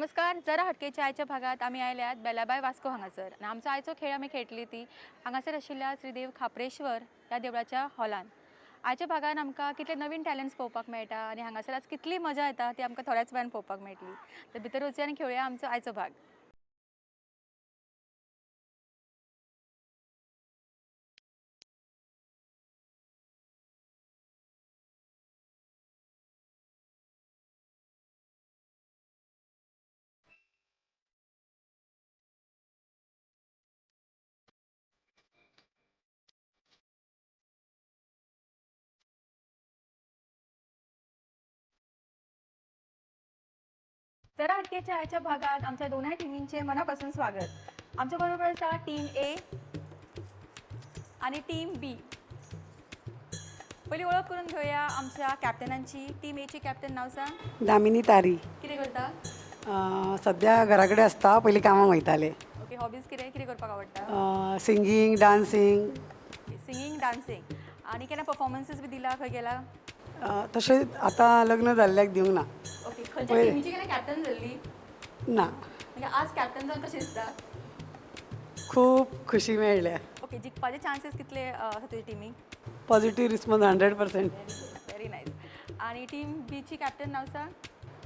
नमस्कार. जरा हटकेच्या आयच्या भागात आमी आयल्यात बेलाबाय वास्को हांगासर आनी आमचो आयचो खेळ आमी खेळटली ती हांगासर आशिल्ल्या श्रीदेव खाप्रेश्वर ह्या देवळाच्या हॉलान. आयच्या भागान आमकां कितले नवीन टॅलंट्स पळोवपाक मेळटा आनी हांगासर आज कितली मजा येता ती आमकां थोड्याच वेळान पळोवपाक मेळटली. तर भितर वचूया आनी खेळुया आमचो आयचो भाग. जरा हटकेच्या आयच्या भागात आमच्या दोनूय टिमींचे मनापासून स्वागत. आमच्या बरोबर आसा टीम ए आणि टीम बी. पयली वळख करून घेऊया आमच्या कॅप्टनांची. टीम एची कॅप्टन नाव सांग. दामिनी तारी. कितें करता? सद्या घरा कडेन आसता, पयलीं कामाक वयतालें. ओके, हॉबीज कितें कितें करपाक आवडटा? Singing, dancing. Singing, dancing. आनी केन्ना परफॉर्मन्सीस बी दिला, खंय गेला? तशें आतां लग्न जाल्ल्याक दिवंक ना. ओके, खंयच्या टिमीची केन्ना कॅप्टन जाल्ली? ना. म्हणजे आज कॅप्टन जावन कशें दिसता? खूब खुशी मेळ्ळ्या. ओके, जिखपाचे चान्सीस कितले आसा तुज्या टिमीक? Positive response 100%. Very nice. आनी टीम बीची कॅप्टन नाव सांग.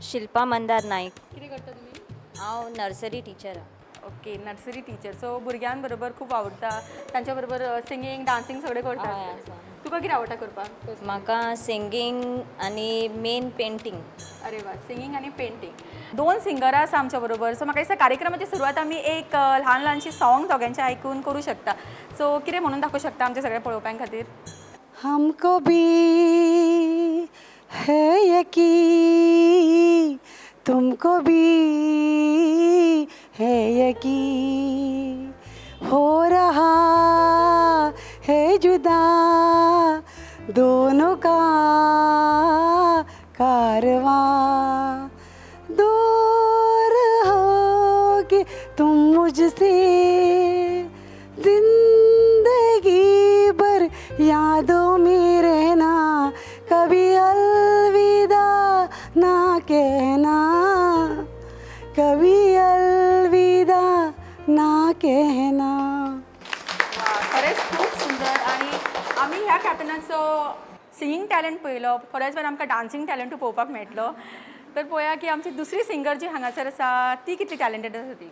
शिल्पा मंदार नाईक. कितें करता तुमी? हांव nursery teacher. Okay, nursery teacher. So भुरग्यां बरोबर खूब वावुरता, तांच्या बरोबर सिंगींग, डांसींग सगळें करता. हय, आसा. तुका कितें आवडटा करपाक? म्हाका सिंगींग आनी मेन पेंटींग. अरे वा, सिंगींग आनी पेंटींग. दोन सिंगरां आसा आमच्या बरोबर. सो म्हाका दिसता कार्यक्रमाची सुरवात आमी एक ल्हान ल्हानशी सॉंग दोगांचे आयकून करूं शकता. सो कितें म्हणून दाखोवंक शकता आमच्या सगळ्या पळोवप्यां खातीर? हमको भी है यकीन, तुमको भी है यकीन, हो रहा है जुदा दोनों का कारवां, दूर हो के तुम मुझसे जिंदगी भर यादों में रहना, कभी अलविदा ना कहना, कभी अलविदा ना कहना. वा, खरेंच खूब सुंदर. आनी आमी ह्या कॅप्टनाचो सिंगींग टॅलंट पळयलो, थोड्याच वेळान आमकां डांसींग टॅलंटूय पळोवपाक मेळटलो. तर पळोवया की आमची दुसरी सिंगर जी हांगासर आसा ती कितली टॅलंटेड आसा ती.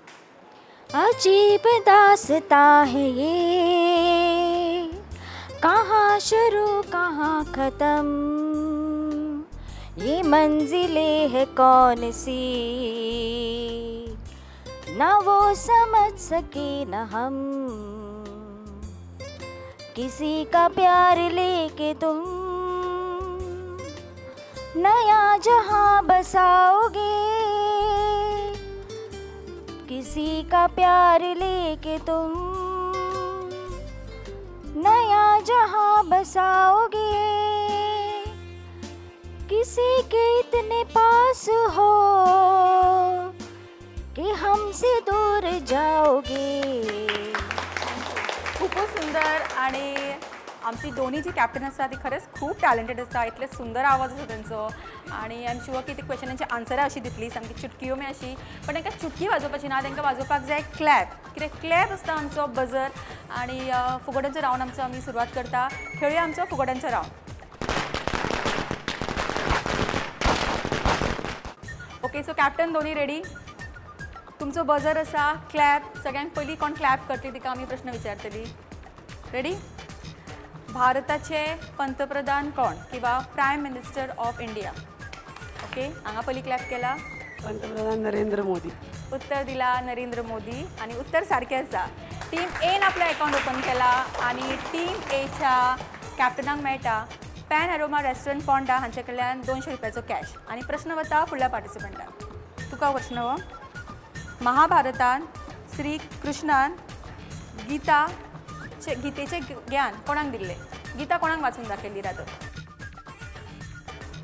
अजीब दास्तां है ये, कहाँ शुरू कहाँ खत्म, ये मंजिलें है कौन सी, ना वो समझ सके न हम, किसी का प्यार लेके तुम नया जहां बसाओगे, किसी का प्यार लेके तुम नया जहां बसाओगे, किसी के इतने पास हो कि हमसे दूर जाओगे. खूपच सुंदर. आणि आमची दोन्ही जी कॅप्टन आसा ती खरेंच खूब टॅलंटेड आसा. इतले सुंदर आवाज आसा तेंचो आनी I am sure की ती क्वेश्चनाची आन्सरां अशी दितली, सामकी चुटकियो बी अशी. पण तांकां चुटकी वाजोवपाची ना, तांकां वाजोवपाक जाय क्लॅप. कित्याक क्लॅप आसता आमचो बजर. आनी फुगड्यांचो रावंड आमचो आमी सुरवात करता. खेळुया आमचो फुगड्यांचो रावंड. ओके, सो कॅप्टन दोन्ही रेडी? तुमचो बजर आसा, क्लॅप. सगळ्यांत पयलीं कोण क्लॅप करतली तिका आमी प्रश्न विचारतली. रेडी? भारताचे पंतप्रधान कोण किंवा prime minister of India? Okay, हांगा पयलीं क्लॅप केला. पंतप्रधान नरेंद्र मोदी. उत्तर दिला नरेंद्र मोदी आनी उत्तर सारकें आसा. टीम एन आपलो एकावंट ओपन केला आनी टीम एच्या कॅप्टनाक मेळटा पॅन अरोमा रेस्टॉरंट पोंडा हांचे कडल्यान 200 रुपयाचो कॅश. आनी प्रश्न वता फुडल्या पार्टिसिपंटाक. तुका प्रश्न हो, महाभारतान श्री कृष्णान गीता गीतेचें ज्ञान कोणाक दिल्लें? गीता कोणाक वाचून दाखयल्ली रात?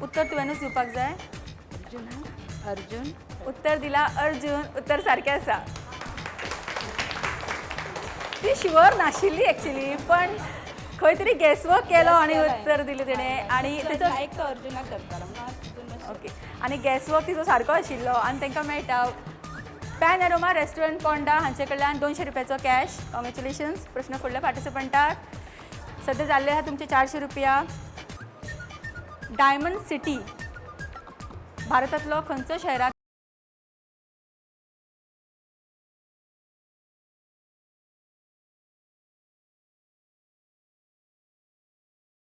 उत्तर तुवेंनूच दिवपाक जाय. अर्जुन. अर्जुन. उत्तर दिला अर्जुन. उत्तर सारकें आसा. ती शुअर नाशिल्ली एक्चुली, पण खंय तरी गॅसवर्क केलो आनी उत्तर दिलें तेणें. आनी तेचो लायक अर्जुनाक करतालो. ओके, आनी गॅसवर्क तिचो सारको आशिल्लो आनी तांकां मेळटा पॅनरोमा रेस्टॉरंट पोंडा हांचे कडल्यान 200 रुपयाचो कॅश. कॉंग्रेच्युलेशन्स. प्रश्न फुडल्या पार्टिसिपंटाक. सद्या जाल्ले आहा तुमचे 400 रुपया. डायमंड सिटी भारतांतलो खंयचो शहराक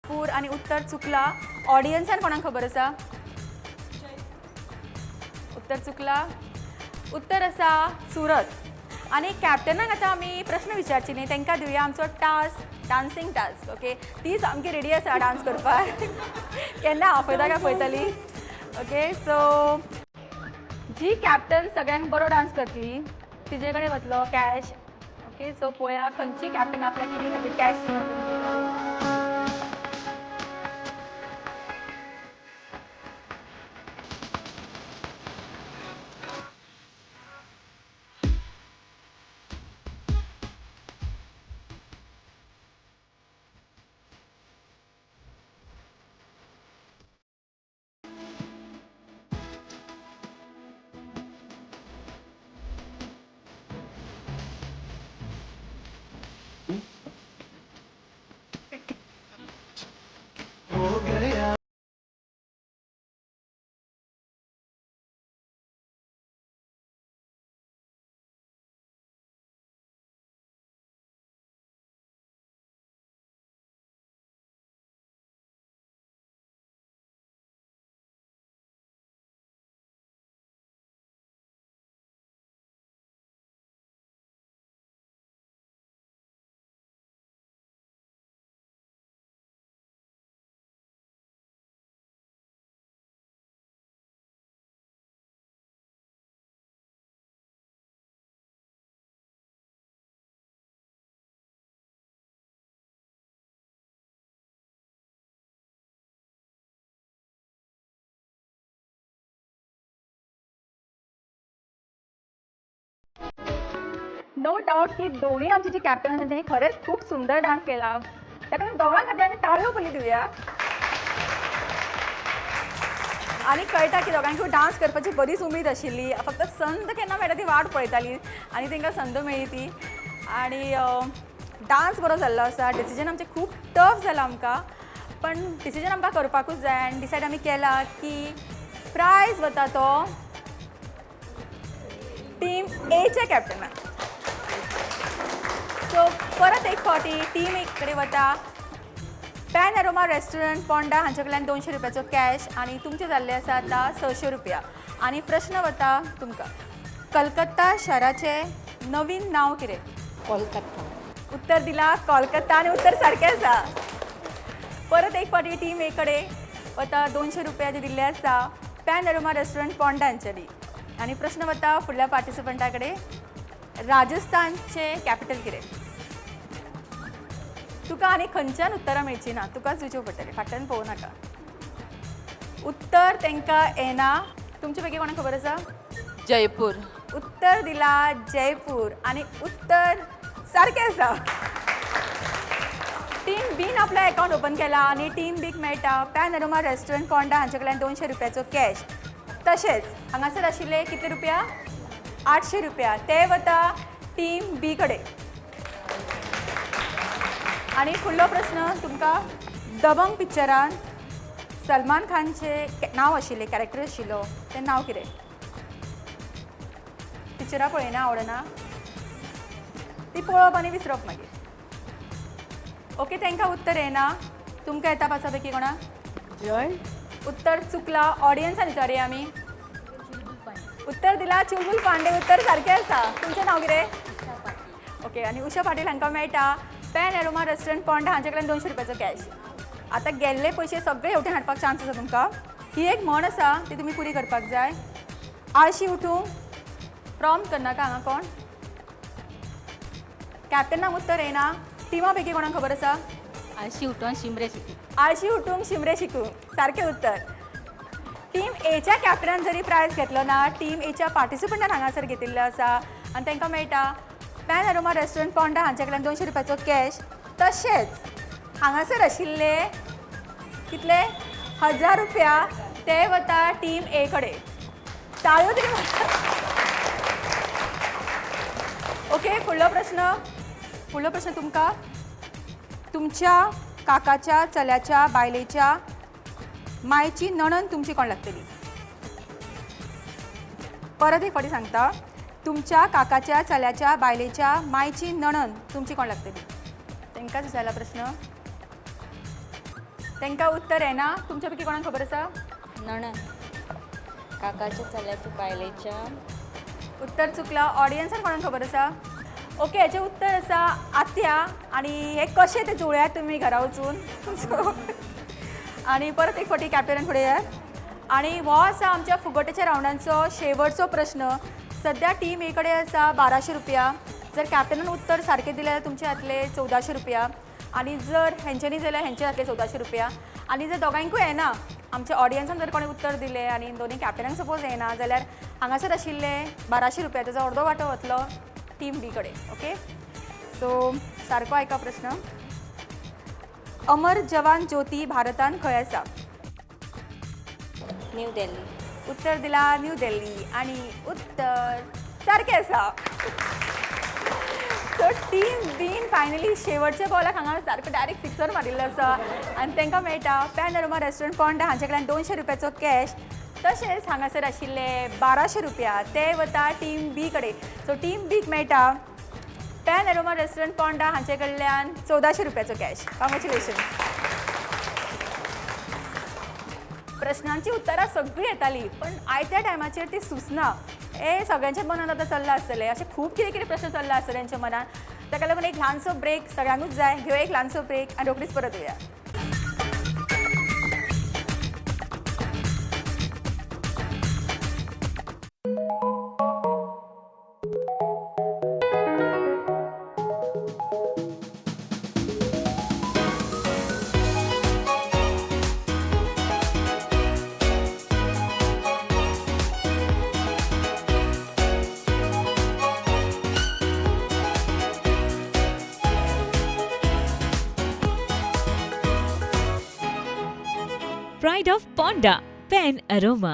पूर आनी उत्तर चुकला. ऑडियन्सान कोणाक खबर आसा? उत्तर चुकला. उत्तर आसा सुरत. आनी कॅप्टनाक आतां आमी प्रश्न विचारची न्ही, तांकां दिवया आमचो टास्क, डान्सींग टास्क. ओके, ती सामकी रेडी आसा डान्स करपाक. केन्ना आपयता काय पळयतली. ओके, सो जी कॅप्टन सगळ्यांक बरो डान्स करतली तिजे कडेन वतलो कॅश. ओके, सो पळोवया खंयची कॅप्टन आपल्या टिमी खातीर कॅश. नो डाऊट की दोन्ही आमची जी कॅप्टन आसा तेणी खरेंच खूब सुंदर डान्स केला. ताका दोगां खातीर आमी ताळयो पयली दिवया. आनी कळटा की दोगांकूय डान्स करपाची बरीच उमेद आशिल्ली, फक्त संद केन्ना मेळटा ती वाट पळयताली आनी तांकां संद मेळ्ळी ती. आनी डान्स बरो जाल्लो आसा. डिसिजन आमचें खूब टफ जाला आमकां, पण डिसिजन आमकां करपाकूच जाय. आनी डिसायड आमी केला की प्रायज वता तो टीम एच्या कॅप्टनाक. सो परत एक फावटी टीम ए कडेन वता पॅनरोमा रेस्टॉरंट पोंडा हांचे कडल्यान 200 रुपयाचो कॅश आनी तुमचे जाल्ले आसा आतां 600 रुपया. आनी प्रश्न वता तुमकां, कलकत्ता शाराचें नवीन नांव कितें? कोलकाता. उत्तर दिला कोलकाता आनी उत्तर सारकें आसा. परत एक फावटी टीम ए कडेन वता 200 रुपया जे दिल्ले आसा पॅनरोमा रेस्टॉरंट पोंडा हांच्यानी. आनी प्रश्न वता फुडल्या पार्टिसिपंटा कडेन, राजस्थानचें कॅपिटल कितें? तुका आनी खंयच्यान उत्तरां मेळची ना, तुकाच दिवच्यो पडटलें, फाटल्यान पळोवं नाका. उत्तर तांकां येना. तुमचे पैकी कोणाक खबर आसा? जयपूर. उत्तर दिला जयपूर आनी उत्तर सारकें आसा. टीम बीन आपलो अकावंट ओपन केला आनी टीम बीक मेळटा पॅनरोमा रेस्टॉरंट पोंडा हांचे कडल्यान 200 रुपयाचो कॅश. तशेंच हांगासर आशिल्ले कितले रुपया? 800 रुपया. ते वता टीम बी कडेन. आनी फुडलो प्रश्न तुमकां, दबंग पिक्चरान सलमान खानचें नांव आशिल्लें, कॅरेक्टर आशिल्लो, तें नांव कितें? पिक्चरां पळयना, आवडना ती पळोवप आनी विसरप मागीर. ओके, तांकां उत्तर येना. तुमकां येता पांचा पैकी कोणाक? जय. उत्तर चुकला. ऑडियन्सान विचारया आमी. उत्तर दिला चुलबुल पांडे. उत्तर सारकें आसा. तुमचें नांव कितें? ओके, आनी उषा पाटील हांकां मेळटा पॅनरोमा रेस्टॉरंट पोंडा हांचे कडल्यान 200 रुपयाचो कॅश. आतां गेल्ले पयशे सगळे हेवटेन हाडपाक चान्स आसा तुमकां. ही एक म्हण आसा ती तुमी पुरी करपाक जाय. आळशी उठूंक प्रॉम्प्ट करनाका हांगा कोण. कॅप्टनाक उत्तर येना. टिमा पैकी कोणाक खबर आसा? आळशी उठून शिमरे शिकूं. आळशी उठूंक शिमरे शिकूंक, सारकें उत्तर. टीम एच्या कॅप्टनान जरी प्रायज घेतलो ना, टीम एच्या पार्टिसिपंटान हांगासर घेतिल्लो आसा आनी तांकां मेळटा पॅनरोमा रेस्टॉरंट पोंडा हांचे कडल्यान 200 रुपयाचो कॅश. तशेंच हांगासर आशिल्ले कितले 1000 रुपया ते वता टीम ए कडेन. ताळयो तरी मारता. ओके, फुडलो प्रश्न, फुडलो प्रश्न तुमकां. तुमच्या काकाच्या चल्याच्या बायलेच्या मायची नणन तुमची कोण लागतली? परत एक फावटी सांगता, तुमच्या काकाच्या चल्याच्या बायलेच्या मायची नणन तुमची कोण लागतली? तांकांच विचारला प्रश्न, तांकां उत्तर येना. तुमच्या पैकी कोणाक खबर आसा? नणन काकाच्या चल्याच्या बायलेच्या. उत्तर चुकला. ऑडियन्सान कोणाक खबर आसा? ओके, हेचें उत्तर आसा आत्या. आनी हें कशें तें जुळयात तुमी घरा वचून. सो आनी परत एक फावटी कॅप्टनान फुडें येयात. आनी हो आसा आमच्या फुगोट्याच्या रावंडांचो शेवटचो प्रश्न. सद्या टीम ए कडेन आसा 1200 रुपया. जर कॅप्टनान उत्तर सारकें दिलें जाल्यार तुमचे जातले 1400 रुपया, आनी जर हेंच्यांनी जाल्यार हेंचे जातले 1400 रुपया. आनी जर दोगांयकूय येना, आमच्या ऑडियन्सान जर कोणें उत्तर दिलें आनी दोनूय कॅप्टनांक सपोज येना जाल्यार हांगासर आशिल्ले 1200 रुपया ताजो अर्दो वांटो वतलो टीम बी कडेन. ओके, सो सारको आयका प्रश्न. अमर जवान ज्योती भारतान खंय आसा? न्यू दिल्ली. उत्तर दिला न्यू दिल्ली आनी उत्तर सारकें आसा. सो टीम बीन फायनली शेवटच्या बॉलाक हांगा सारको डायरेक्ट सिक्सर मारिल्लो आसा आनी तांकां मेळटा पॅनोरमा रेस्टॉरंट पोंडा हांचे कडल्यान 200 रुपयाचो कॅश. तशेंच हांगासर आशिल्ले 1200 रुपया ते वता टीम बी कडेन. सो टीम बीक मेळटा पॅनोरमा रेस्टॉरंट पोंडा हांचे कडल्यान 1400 रुपयाचो कॅश. कॉंग्रेच्युलेशन. प्रश्नांची उत्तरां सगळीं येतालीं पण आयत्या टायमाचेर ती सुचना. हे सगळ्यांच्या मनान आतां चल्लां आसतलें, अशें खूब कितें कितें प्रश्न चल्ला आसतले तेंच्या मनान. ताका लागून एक ल्हानसो ब्रेक सगळ्यांकूच जाय. घेवया एक ल्हानसो ब्रेक आनी रोखडीच परत येवया. Pride of Ponda, Pen Aroma.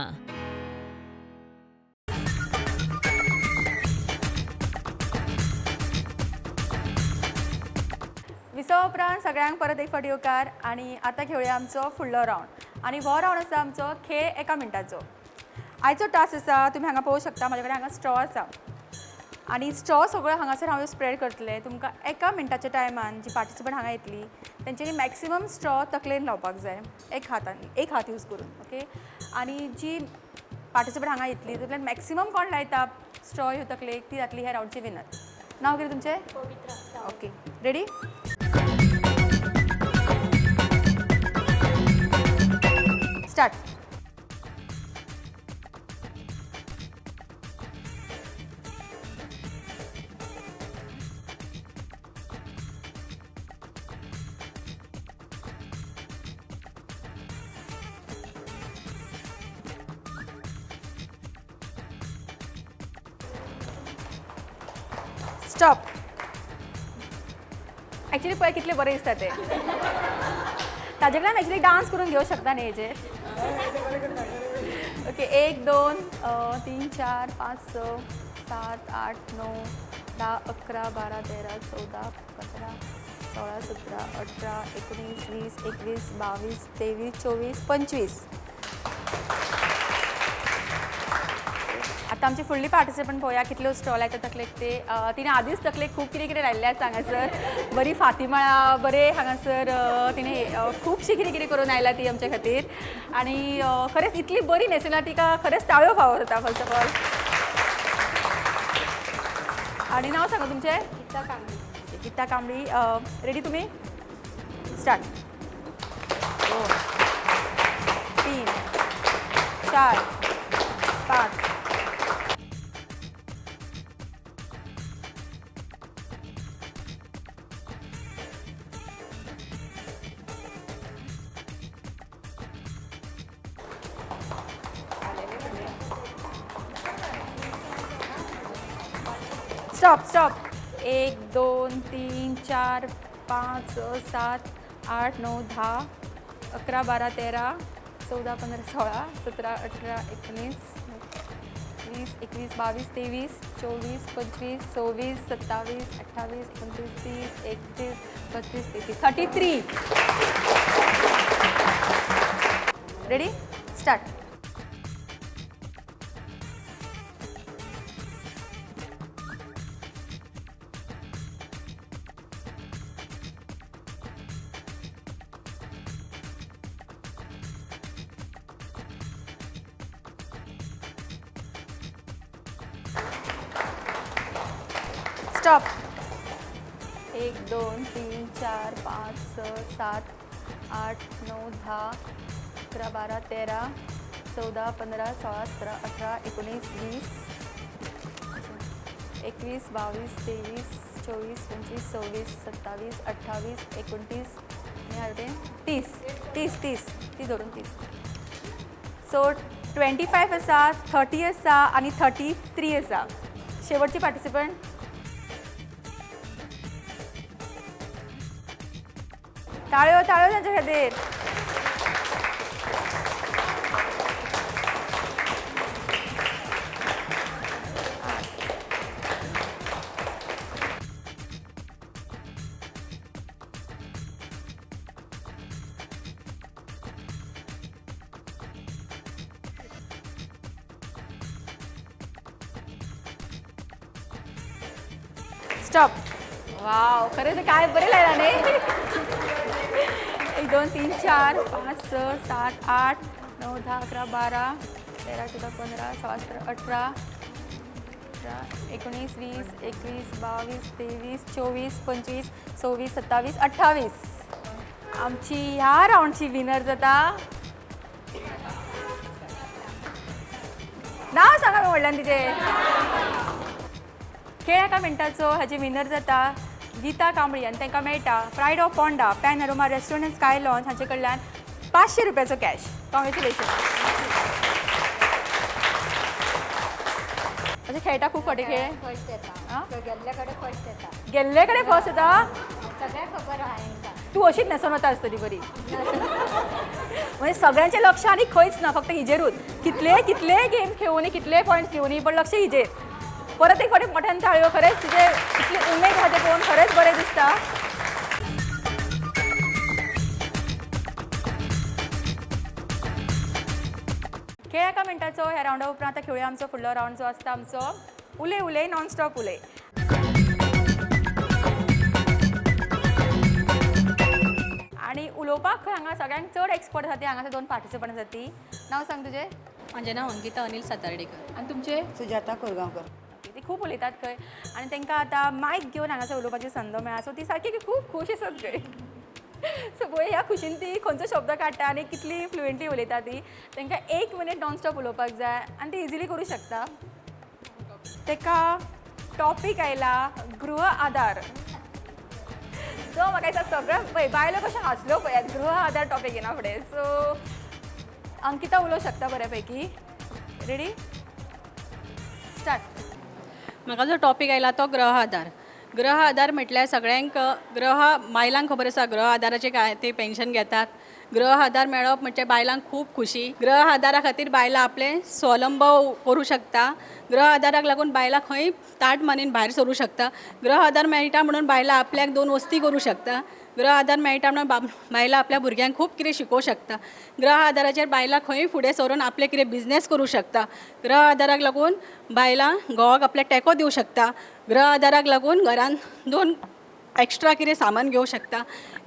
विसवा उपरांत सगळ्यांक परत एक फावटी येवकार. आनी आतां खेळुया आमचो फुडलो रावंड. आनी हो रावंड आसा आमचो खेळ एका मिनटाचो. आयचो टास्क आसा, तुमी हांगा पळोवंक शकता म्हाजे कडेन हांगा स्ट्रॉ आसा आनी स्ट्रॉ सगळो हांगासर हांव स्प्रेड करतलें. तुमकां एका मिनटाच्या टायमान जी पार्टिसिपंट हांगा येतली तेंच्यांनी मॅक्सिमम स्ट्रॉ तकलेन लावपाक जाय, एक हातान, एक हात यूज करून. ओके, आनी जी पार्टिसिपंट हांगा येतली तितूंतल्यान मॅक्सिमम कोण लायता स्ट्रॉ ह्यो तकलेक ती जातली ह्या रावंडची विनर. नांव कितें तुमचें? पवित्रा. Okay, ready? Start. Stop. Actually पळय कितले बरें दिसता ते. ताजे कडल्यान एक्चुली डांस करून घेवंक शकता न्ही हेजेर. ओके, 1 2 3 4 5 6 7 8 9 10 11 12 13 14 15 16 17 18 19 20 21 22 23 24 25. आतां आमची फुडली पार्टिसिपंट पळोवया कितल्यो स्टॉल येता तकलेक ते. तिणें आदींच तकलेक खूब कितें कितें लायिल्लें आसा हांगासर. बरी फातिमाळा बरें हांगासर तिणें खुबशी कितें कितें करून आयला ती आमच्या खातीर. आनी खरेंच इतली बरी न्हेसला तिका खरेंच ताळयो फावो जाता फर्स्ट ऑफ ऑल. आनी नांव सांगा तुमचें? गीता कांबळी. गीता कांबळी. रेडी तुमी? Start. 2 3 4 5. Stop stop. 1 2 3 4 5 6 7 8 9 10 11 12 13 14 15 16 17 18 19 20 21 22 23 24, 25, 26, 27, 28, 29, 30, 31, 32, 33, 33. Ready, start. Stop. 1, 2, 3, 4, 5, 6, 7, 8, 9, 10, 11, 12, 13, 14, 15, 16, 17, 18, 19, 20, 21, 22, 23, 24, 25, 26, 27, 28, 29 आनी अर्दे 30, 30, 30, 30 धरून 30. सो 25 आसा, 30 आसा आनी 33 आसा. शेवटची पार्टिसिपंट. टाळयो, टाळयो तांच्या खातीर. स्टॉप. वाव, खरें तर काय बरें लायला न्ही. 1, 2, 3, 4, 5, 6, 7, 8, 9, 10, 11, 12, 13, 14, 15, 16, 17, 18, 19, 20, 21, 22, 23, 24, 25, 26, 27, 28. आमची ह्या रावंडची विनर जाता. नांव सांगा व्हडल्यान तिचें. खेळ एका मिनटाचो हाजी विनर जाता गीता कांबळी आनी तांकां मेळटा pride of Ponda Pan Aroma restaurant and sky lounge हांचे कडल्यान 500 रुपयाचो कॅश. कॉंग्रेच्युलेशन. अशें खेळटा खूब फावटी खेळ? फर्स्ट येता. आं? गेल्ले कडेन फर्स्ट येता. गेल्ले कडेन फर्स्ट येता. सगळ्यांक खबर आहा हेंकां. तूं अशीच न्हेसोन वता आसतली बरी. म्हणजे सगळ्यांचें लक्ष आनी खंयच ना, फक्त हिजेरूच. कितले कितले गेम खेळुनी, कितले पॉयंट्स घेवनी, पण लक्ष हिजेर. परत एक फावटी मोठ्यान टाळयो. खरेंच तिचे इतली उमेद आहा तें पळोवन खरेंच बरें दिसता. खेळ एका मिनटाचो ह्या रावंडा उपरांत आतां खेळुया आमचो फुडलो रावंड जो आसता आमचो उलय उलय नॉन स्टॉप उलय. आनी उलोवपाक खंय हांगा सगळ्यांक चड एक्सपर्ट आसा ती हांगासर 2 पार्टिसिपंट आसा ती. नांव सांग तुजें. म्हाजें नांव अंकिता अनिल सातार्डेकर. आनी तुमचें? सुजाता कोरगांवकर. ती खूब उलयतात खंय आनी तांकां आतां मायक घेवन हांगासर उलोवपाची संद मेळ्ळा. सो ती सारकी खूब खूश आसात खंय. सो पळय ह्या खुशीन ती खंयचो शब्द काडटा आनी कितली फ्लुएंटली उलयता ती. तांकां 1 मिनीट नॉनस्टॉप उलोवपाक जाय आनी ती इजिली करूं शकता. ताका टॉपीक आयला गृह आदार. सो म्हाका दिसता सगळ्या पळय बायलो कश्यो हांसल्यो पळयात गृह आदार टॉपीक येना फुडें. सो अंकिता उलोवंक शकता बऱ्या पैकी. Ready, start. म्हाका जो टॉपीक आयला तो गृह आदार. गृह आदार म्हटल्यार सगळ्यांक गृह बायलांक खबर आसा गृह आदाराचें काय ते पेन्शन घेतात. गृह आदार मेळप म्हणजे बायलांक खूब खुशी. गृह आदारा खातीर बायलां आपलें स्वावलंब करूं शकता. गृह आदाराक लागून बायलां खंय ताट मानेन भायर सरूं शकता. गृह आदार मेळटा म्हणून बायलां आपल्याक 2 वस्ती करूं शकता. गृह आदार मेळटा म्हणून बायलां आपल्या भुरग्यांक खूब कितें शिकोवंक शकता. गृह आदाराचेर बायलां खंय फुडें सरून आपलें कितें बिजनेस करूं शकता. गृह आदाराक लागून बायलां घोवाक आपल्या टेको दिवं शकता. गृह आदाराक लागून घरान 2 एक्स्ट्रा कितें सामान घेवंक शकता.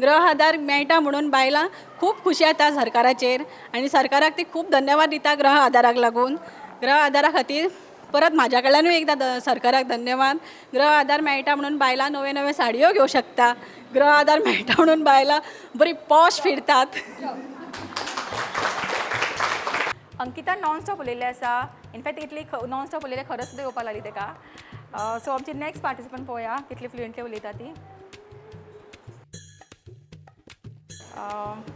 गृह आदार मेळटा म्हणून बायलां खूब खुशी जाता सरकाराचेर आनी सरकाराक ती खूब धन्यवाद दिता गृह आदाराक लागून. गृह आदारा खातीर परत म्हाज्या कडल्यानूय एकदां सरकाराक धन्यवाद. गृह आदार मेळटा म्हणून बायलां नव्यो नव्यो साडयो घेवंक शकता. गृह आदार मेळटा म्हणून बायलां बरी पॉश फिरतात. अंकिता नॉनस्टॉप उलयल्लें आसा. इनफॅक्ट इतली नॉनस्टॉप उलयलें खरंच सुद्दां येवपाक लागली ताका. सो आमची नेक्स्ट पार्टिसिपंट पळोवया कितली फ्लुएंटली उलयता ती.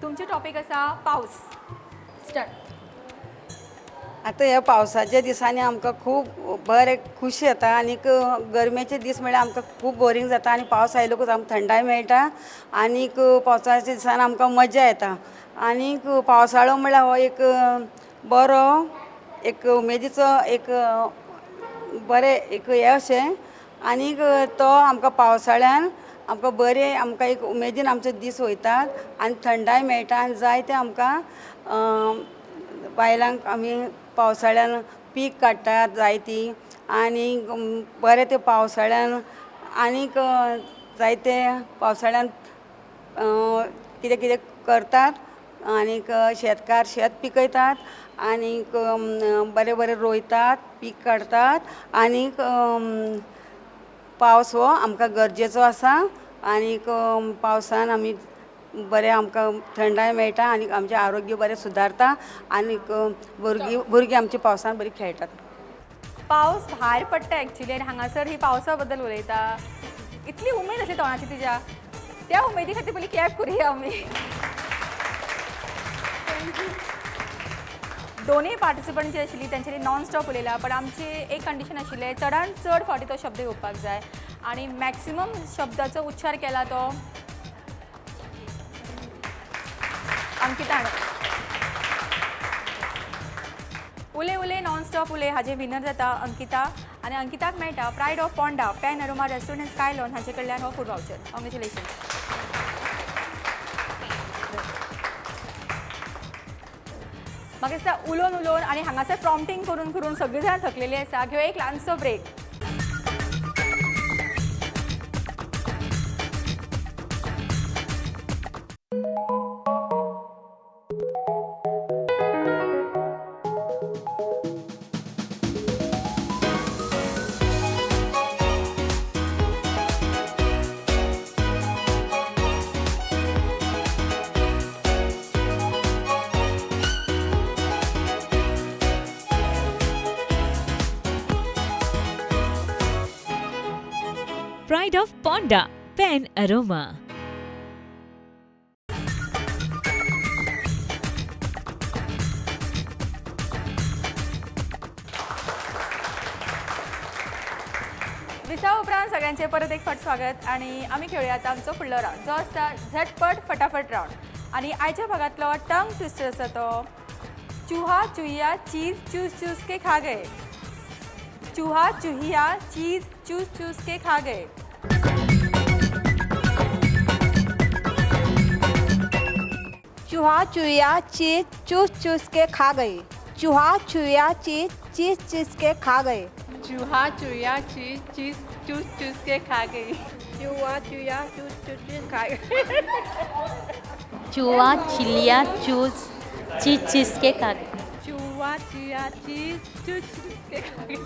तुमचे टॉपीक आसा पावस. स्टार्ट. आतां ह्या पावसाच्या दिसांनी आमकां खूब बरें खुशी जाता आनीक गरमेचे दीस म्हळ्यार आमकां खूब बोरींग जाता आनी पावस आयलोकूच आमकां थंडाय मेळटा आनीक पावसाच्या दिसांनी आमकां मजा येता. आनीक पावसाळो म्हळ्यार हो एक बरो एक उमेदीचो एक बरें एक हें अशें आनीक तो आमकां पावसाळ्यान आमकां बरें आमकां एक उमेदीन आमचे दीस वयतात आनी थंडाय मेळटा आनी जायते आमकां बायलांक आमी पावसाळ्यान पीक काडटात जायतीं आनी बरें ते पावसाळ्यान आनीक जायते पावसाळ्यान कितें कितें करतात आनीक शेतकार शेत पिकयतात आनीक बरें बरें रोयतात पीक काडटात आनीक पावस हो आमकां गरजेचो आसा आनीक पावसान आमी बरें आमकां थंडाय मेळटा आनी आमचें आरोग्य बरें सुदारता आनीक भुरगीं आमची पावसान बरी खेळटात. पावस भायर पडटा एक्चुली आनी हांगासर ही पावसा बद्दल उलयता. इतली उमेद आसली तोंडाची तिज्या, त्या उमेदी खातीर पयलीं क्लॅप करुया आमी. दोनूय पार्टिसिपंट जे आशिल्ली तेंच्यांनी नॉन स्टॉप उलयला, पण आमची एक कंडिशन आशिल्लें चडान चड फावटी तो शब्द येवपाक जाय आनी मॅक्सिमम शब्दाचो उच्चार केला तो अंकितान. उले उले नॉन स्टॉप उले हाजे विनर जाता अंकिता आनी अंकिताक मेळटा pride of Ponda Pan Aroma restaurant and sky lawn हाचे कडल्यान हो फूड वावचर. कॉंग्रेच्युलेशन. म्हाका दिसता उलोवन उलोवन आनी हांगासर प्रॉम्प्टींग करून करून सगळीं जाणां थकलेलीं आसा. घेवया एक ल्हानसो break. Pride of Ponda, Pen Aroma. विसा उपरांत सगळ्यांचे परत एक फावट स्वागत आनी आमी खेळुया आतां आमचो फुडलो रावंड जो आसता झटपट फटाफट रावंड. आनी आयच्या भागांतलो टंग ट्विस्टर आसा तो चूहा चुहिया चीज चूस चूस के खा गए. चूहा चुहिया चीज चूस चूस के खा गए. चूहा चुहिया चीज चूस चूस के खा गई. चूहा चुहिया चीज चीज चीज के खा गए. चूहा चुहिया चीज चीज चूस चूस के खा गई. चूहा चुहिया चूस चूस के खा गई. चूहा चिलिया चूस चीज चीज के खा गई. चूहा चुहिया चीज चूस चूस के खा गई.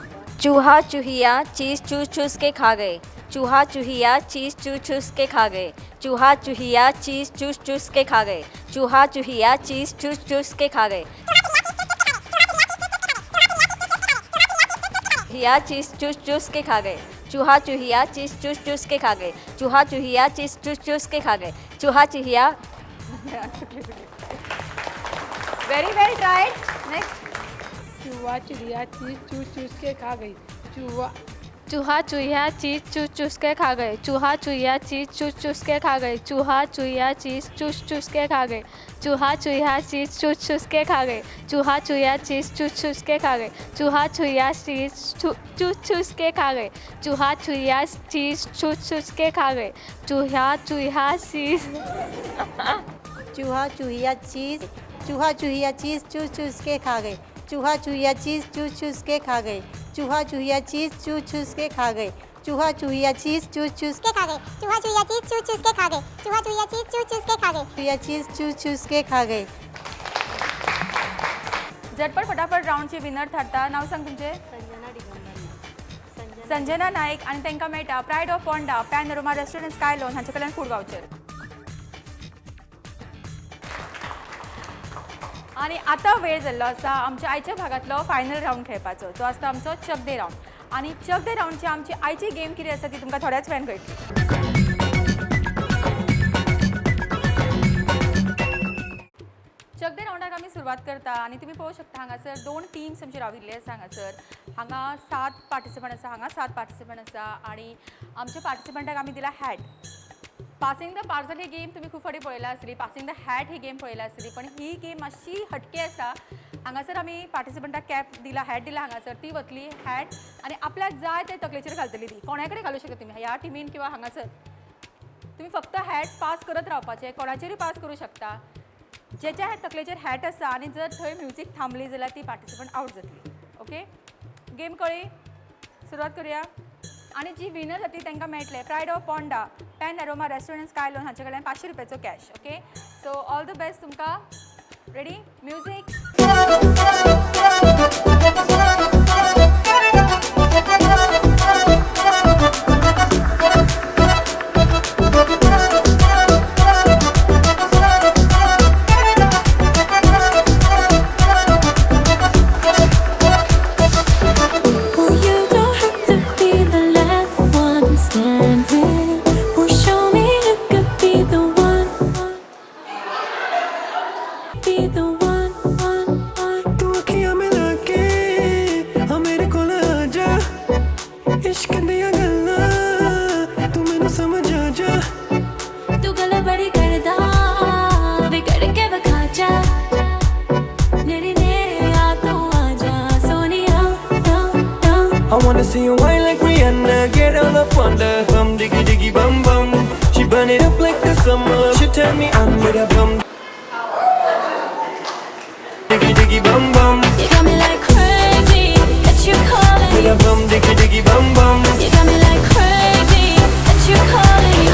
चूहा चूहिया चीज चूस चूस के खा गए. चूहा चूहिया चीज चूस चूस के खा गए. चूहा चूहिया चीज चूस चूस के खा गए. चूहा चूहिया चीज चूस चूस के खा गए. चूहिया चीज चूस चूस के खा गए. चूहा चूहिया चीज चूस चूस के खा गए. चूहा चूहिया चीज चूस चूस के खा गए. चूहा चूहिया. Very well tried. Next. चूहा चिड़िया चीज चूस चूस के खा गई. चूहा चूहा चूहिया चीज चूस चूस के खा गए. चूहा चूहिया चीज चूस चूस के खा गए. चूहा चूहिया चीज चूस चूस के खा गए. चूहा चूहिया चीज चूस चूस के खा गए. चूहा चूहिया चीज चूस चूस के खा गए. चूहा चूहिया चीज चूस चूस के खा गए. चूहा चूहिया चीज चूस चूस के खा गए. चूहा चूहिया चीज. चूहा चूहिया चीज चूहा चूहिया चीज चूस चूस के खा गए. चूहा चूहिया चीज चूस चूस के खा गए. चूहा चूहिया चीज चूस चूस के खा गए. चूहा चूहिया चीज चूस चूस के खा गए. चूहा चूहिया चीज चूस चूस के खा गए. चूहा चूहिया चीज चूस चूस के खा गए. चूहिया चीज चूस चूस के खा गए. झटपट फटाफट रावंडचे विनर थारता. नाव सांग तुमचें. संजना नायक आनी तांकां मेळटा pride of Ponda Pan Aroma restaurant sky lawn हांचे कडल्यान फूड वावचर. आनी आतां वेळ जाल्लो आसा आमच्या आयच्या भागांतलो फायनल रावंड खेळपाचो, जो आसता आमचो चक दे रावंड. आनी चक दे रावंडची आमची आयची गेम कितें आसा ती तुमकां थोड्याच वेळान कळटली. चक दे रावंडाक आमी सुरवात करता आनी तुमी पळोवंक शकता हांगासर दोन टिम्स आमची राविल्ली आसा. हांगासर हांगा 7 पार्टिसिपंट आसा, हांगा 7 पार्टिसिपंट आसा आनी आमच्या पार्टिसिपंटाक आमी दिला hat. Passing the parcel he game तुम्ही खूप फावटी पळयला आसतली, passing the hat he game पळयला आसतली, पण ही गेम मातशी हटके आसा. हांगासर आमी पार्टिसिपंटाक कॅप दिला, हॅट दिला हांगासर, ती वतली हॅट आनी आपल्याक जाय ते तकलेचेर घालतली ती. कोणा कडेन घालूं शकता तुमी ह्या टिमीन किंवा हांगासर. तुमी फक्त हॅट्स पास करत रावपाचे, कोणाचेरूय पास करूं शकता. जेच्या तकलेचेर हॅट आसा आनी जर थंय म्युजीक थांबली जाल्यार ती पार्टिसिपंट आवट जातली. ओके, गेम कळ्ळी? सुरवात करूया. आनी जी विनर जातली तांकां मेळटले pride of Ponda Pan Aroma restaurant sky lounge हांचे कडल्यान 500 रुपयाचो cash. Okay, so all the best तुमकां. Ready, music. Well, you don't have to be the last one standing. Well, show me you could be the one. Be the one, one, one. तू अखियां मिला K आ मेरे कोल आ जा, इश्क दियां गल्लां तू मैनू समझ आ जा. तू गल बड़ी करदा, बिगड़ के बखा जा. नेड़े नेड़े आ तू आ जा, Sonia, da, da. I wanna see you wine like Rihanna, get all up on the bum, diggy diggy bum bum. She burn it up like the summer. She turn me on with a bum, diggy diggy bum bum. You got me like crazy, that you calling With me. a bum, diggy diggy bum bum. You got me like crazy, that you calling me.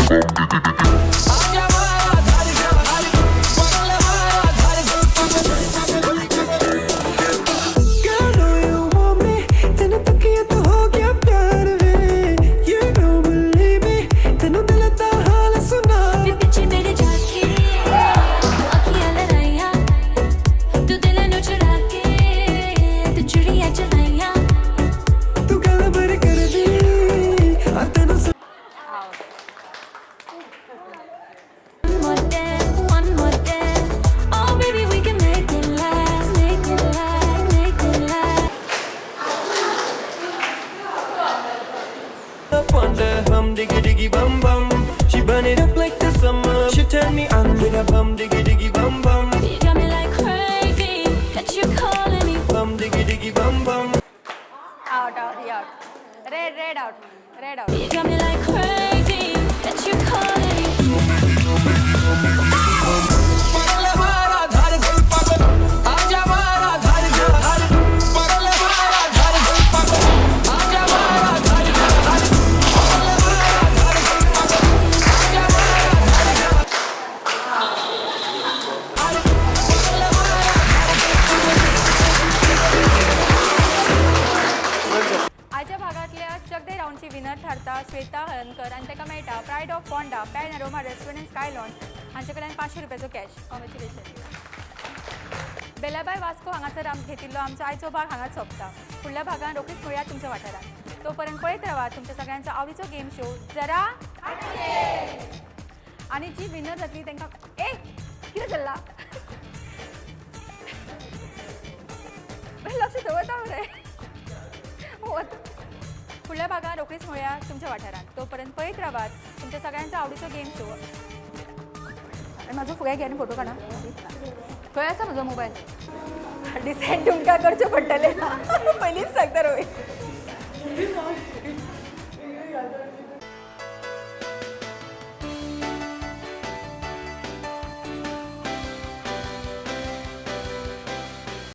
Girl, know you want me, तेनू तकिया तो हो गया प्यार वे. You don't believe me, तेनू दिल दा हाल सुना. वे पिछे मेरे जाके अखियां लड़ाइयां, तू दिल नूं चुरा के तू चुड़ियां चलाइयां. तू गल बड़ी कर दी, आ तेनू One more dance, one more dance. Oh baby, we can make it last, make it last, make it last. Up on the bum, diggy diggy bum bum. She burn it up like the summer. She turn me on with a bum, diggy diggy bum bum. You got me like crazy, that you calling me. Bum diggy diggy bum bum. Out, out, he out. Red, red out, red out. You got me like crazy, that you calling me. आयच्या भागांतल्या चक दे रावंडची winner थारता श्वेता हळदणकर आनी ताका मेळटा pride of Ponda Pan Aroma restaurant sky lounge हांचे कडल्यान 500 रुपयाचो cash. Congratulation. बेलाबाय Vasco हांगासर आम घेतिल्लो आमचो आयचो भाग हांगाच सोंपता. फुडल्या भागान रोखडीच मेळया तुमच्या वाठारांत. तो पर्यंत पळयत रावात तुमच्या सगळ्यांचो आवडीचो गेम शो जरा आनी जी विनर जातली तांकां ए कितें चल्लां लक्ष दवरता मरे. फुडल्या भागान रोखडीच मेळया तुमच्या वाठारांत. तो पर्यंत पळयत रावात तुमच्या सगळ्यांचो आवडीचो गेम शो. आनी म्हाजो फुग्याक घे आनी फोटो काडा. खंय आसा म्हजो मोबायल? डिसायड तुमकां करचें पडटलें, पयलींच सांगता रोय.